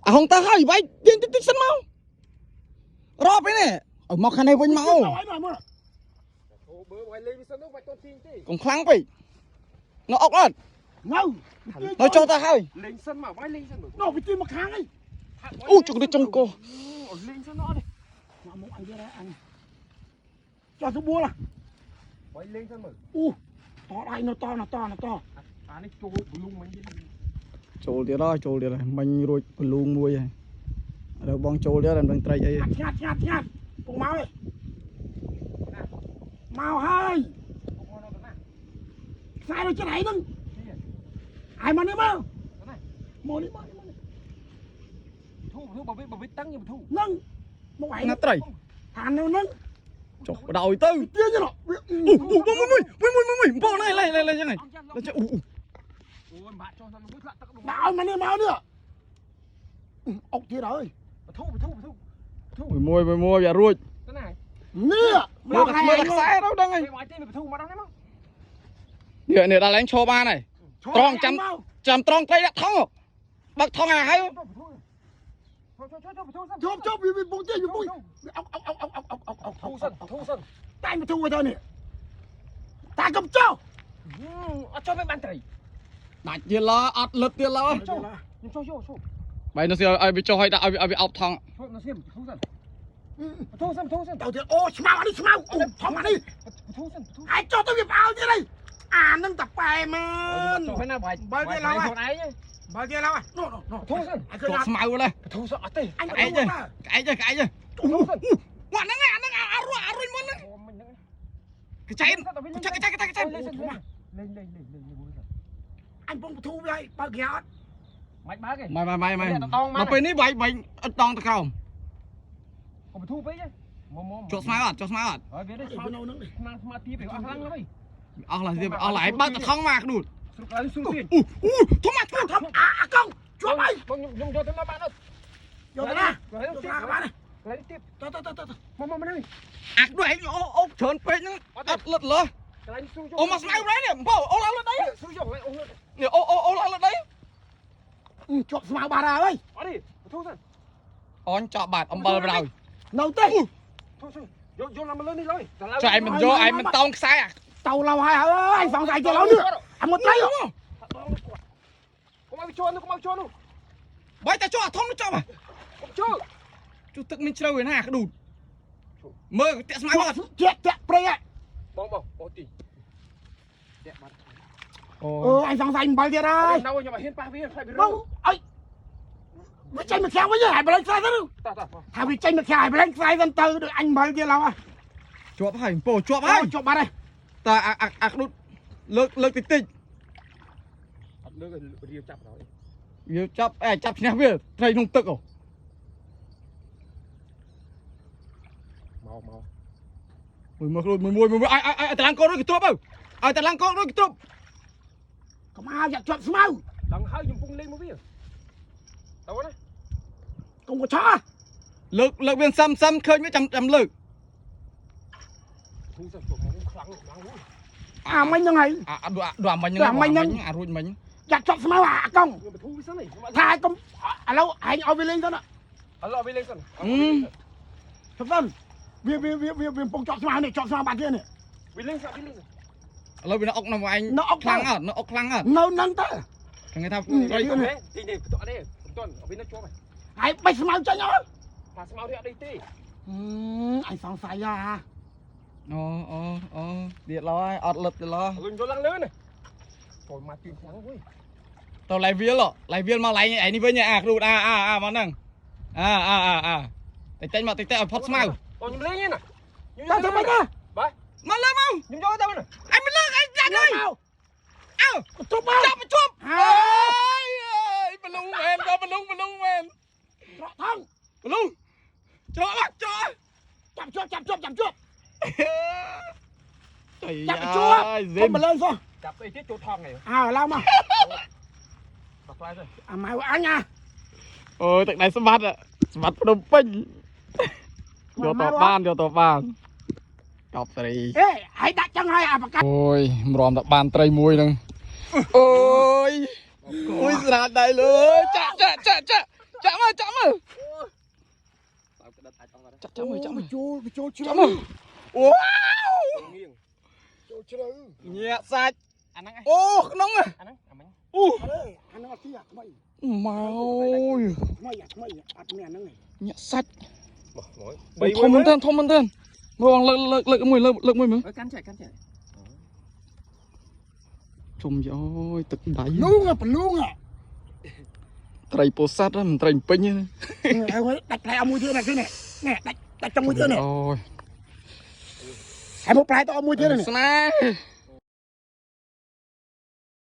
អាហងទៅហើយវាយទាញតិចតិចសិនមករាប់ឯនេះឲ្យមកខាងនេះវិញមក ឲ្យមកមើល អូបើវាយលេងសិនទៅវាយតូនទីទេ កុំខ្លាំងពេកនៅអុកអត់ នៅ នៅចុះទៅហើយ លេងសិនមកវាយលេងសិនមើល នោះវាទីមកខាងអី អូចុងនេះចុងកោ លេងសិនអត់ទេ មកមកអញទៀតអញចុះទៅបួល វាយលេងសិនមើល អូតដៃនៅតនៅតនៅត អានេះចូលបលុងមិញ ចូលទៀតហើយចូលទៀតហើយមិញរួចបលូងមួយហើយឥឡូវបងចូលទៀតហើយមិនដឹងត្រីអី ឆ្ងាត់ឆ្ងាត់ឆ្ងាត់ពុកមកឯងមកហើយខ្សែនៅចិត្តឯងហ្នឹងឯងមកនេះមកមកនេះមកនេះ ធូធូបើវាតឹងខ្ញុំធូ ហ្នឹងមកឯង ណាត្រី ឋាននៅហ្នឹង ចុះបដ ாய் ទៅ ទាញណោះវា អូអូមួយមួយមួយមួយមួយបងណៃឡៃឡៃឡៃចឹងហីឡៃចឹងអូអូ អូយបាក់ចុះទៅមួយធ្លាក់ទឹក ដាក់ឲ្យមកនេះមកនេះអុកទៀតហើយ ធូធូធូ មួយមួយមួយវារួច ទៅណា នេះ មើលតែមើលតែខ្សែទៅដឹងហើយ វាយទេវាធូមកដល់នេះមក នេះនេះដល់ឡើងឈរបានហើយត្រង់ចាំចាំត្រង់ត្រីដាក់ថងបើកថងឲ្យហើយ ចូលចូលចូលធូសិន ជប់ជប់វាវាពុកទៀតវាពុកអុកអុកអុកអុកអុកអុកអុក ធូសិនធូសិន តែមកធូទៅនេះតាកុំចោ អត់ចូលមិនបានត្រី ដាច់ទៀតឡើអត់លឹតទៀតឡើ ចូលខ្ញុំចូលយកចូល បាយនោះឲ្យវាចុះឲ្យដាក់ឲ្យវាអោបថង ចូលនៅសៀមធូសិនធូសិនធូសិន ទៅទៀតអូឆ្មៅអានេះឆ្មៅអូធំអានេះ ធូសិនធូ ឯងចុះទៅវាផ្អើលទៀតហើយអានឹងតប៉ែមែន ចូលហើយណាបាយខ្លួនឯង បើទៀតឡើយនោះនោះ ធូសិន ឯងឃើញ ជាប់ស្មៅឡើ ធូសិនអត់ទេ អញ ក្អែកទេក្អែកទេក្អែកទេ ធូសិន វ៉ាហ្នឹងអាហ្នឹងអារួអារុញមុនហ្នឹង មិញហ្នឹង កញ្ចែកញ្ចែកកញ្ចែកកញ្ចែក លេងលេងលេងលេងលេង អញពងបធូវាហើយបើគេអត់ មិនបើកទេ ម៉ៃម៉ៃម៉ៃម៉ៃដល់ពេលនេះបាយបាយអត់ដងទៅក្រោមក ុំធូពេកមកមក ជាប់ស្មៅអត់ជាប់ស្មៅអត់ ហើយវានេះ ស្មៅនឹង ខ្លាំងស្មាទីវាអស់ខ្លាំងហើយ អស់ឡើយទៀតអស់ឡើយបើកទៅថងមកក្ដួល ស្រុកឡើងស្រុកទៀត អូអូធំមក ធំអាអាកងជាប់ហើយ បងខ្ញុំយកទៅណាបានអត់ យកទៅណាយកទៅណាក៏បាន កន្លែងទៀត ទៅទៅទៅទៅ មកមកនេះ អាក្ដួលឯងអូអូច្រើនពេកហ្នឹងអត់លឹតលើ កន្លែងស៊ូយក អូមកស្មៅប្រែនេះបងអូឡើងលើដី ស៊ូយកអូ នេះអូអូអូឡើងលើដី ជាប់ស្មៅបាត់ហើយ អត់ទេធូសិន អញចប់បាត់អំបិលប្រដៅ នៅទេ ធូសិនយកយកឡើងមកលើនេះឡើយ ចុះឯងមិនយកឯងមិនតោងខ្សែអា តៅឡៅហើយហើយសង្ស័យទៅឡៅនេះអាមកត្រី កុំឲ្យចូលនោះកុំឲ្យចូលនោះ បាយតែចុះអាធំនោះចប់ កុំចូល ចុះទឹកមានជ្រៅឯណាក្ដួលមើលតាក់ស្មៅអត់ ជាក់តាក់ព្រៃហ៎ បងបងអូទីតាក់បាត់ អូ អឺអញសង្ស័យអំបិលទៀតហើយ នៅខ្ញុំឲ្យហ៊ានប៉ះវាខ្លាចវា បងអុយវាចេញមកខាងវិញហើយបលែងខ្សែទៅ តោះតោះ ថាវាចេញមកខាងហើយបលែងខ្សែទៅទៅដូចអញអំបិលទៀតឡៅហ៎ ជាប់ហើយពោជាប់ហើយ ជាប់បាត់ហើយ តើអាអាក្ដួលលើកលើកតិចតិច អត់លើករាវចាប់ដល់ វាចាប់អេចាប់ឈ្នះវាត្រីក្នុងទឹកអូ មកមក មួយមើលខ្លួនមួយមួយមួយឲ្យឲ្យតឡាងកូនរួចកទ្របទៅឲ្យតឡាងកូនរួចកទ្រប កុំឲ្យយ៉ាក់ជាប់ស្មៅ ដល់ហើយខ្ញុំពងលេងមកវាទៅណា កុំកឆោ លើកលើកវាសឹមសឹមឃើញវាចាំចាំលើក ធូសិនមកខ្លាំងខ្លាំង អាមិញហ្នឹងហើយ អាដួអាមិញហ្នឹងអារួចមិញ យ៉ាក់ជាប់ស្មៅអាកង ខ្ញុំធូសិននេះ ថាឲ្យកុំឥឡូវឯងឲ្យវាលេងទៅណា ឥឡូវវាលេងសិន ជប់សិនវាវាវាវាកំពុងជាប់ស្មៅនេះជាប់ស្មៅបាត់ទៀតនេះ វាលេងសិនវាលេង ឥឡូវវានៅអុកនៅឯង នៅអុក ខ្លាំងអត់នៅអុកខ្លាំងអត់ នៅហ្នឹងទៅ គេថាត្រី ទីនេះបន្ទាត់ទេបន្ទាត់វានៅជាប់ហើយ ហើយបេះស្មៅចេញអត់ ថាស្មៅនេះអត់ទេ អញសង្ស័យហ่า អូអូអូទៀតឡើយអត់លឹតទៀតឡើយ លុញយកឡើងលើនេះចូលមកទីខ្លាំងវិញ ទៅឡៃវាលឡៃវាលមកឡៃឯនេះវិញអាគ្រូអាអាអាមកហ្នឹងអាអាអាអាតិចតិចមកតិចតិចឲ្យផុតស្មៅ បងខ្ញុំលេងណា ទៅទៅមិនណា បាទ មកលើមក ខ្ញុំយកទៅណា ឯងមិនលើកឯងចាក់ហើយ មក អើ ជប់មក ចាប់ជប់ ហើ អើយបលុងមែនដល់បលុងបលុងមែន ត្រកថង បលុងច្រកមកច្រក ចាប់ជាប់ចាប់ជាប់ចាប់ជាប់ ចៃ ចាប់ជាប់ សិ កុំមកលើសោះ ចាប់អីទៀតចូលថងហ្នឹង អើឡើងមក បខ្លាយទៅ អាម៉ៅអញអា អូយទឹកដៃស្បាត់ស្បាត់ភ្នំពេញយកតបានយកតបានកប់ត្រី អេហើយដាក់ចឹងហើយអាបកា អូយម្រាំតបានត្រីមួយហ្នឹងអូយអូយស្រាតដៃលើចាក់ចាក់ចាក់ចាក់ចាក់មកចាក់ ចាប់ចាប់មើលចាប់មើល ចូលវាចូលជ្រៅ ចាប់មើលអូ ងៀង ចូលជ្រៅ ញាក់សាច់ អាហ្នឹង អូក្នុង អាហ្នឹងអាមិញ អូ អរេអាហ្នឹងអត់ទីអាថ្មី ម៉ោយ ថ្មីអាថ្មីអត់មានអាហ្នឹងទេ ញាក់សាច់ មក ធំមែនតើធំមែនតើមើលបងលើកលើកលើកមួយលើកលើកមួយមើល អើកាន់ចែកកាន់ចែក ជុំយោយទឹកដៃ លូងប្រលូង ត្រីពោធិ៍សាត់មិនត្រីពេញទេ ហើយដាច់ផ្លែអមួយទៀតនេះនេះដាច់ដាច់ចុងមួយទៀតនេះ អូយ ហើយមកផ្លែទៅអមួយទៀតនេះ ស្នេហ៍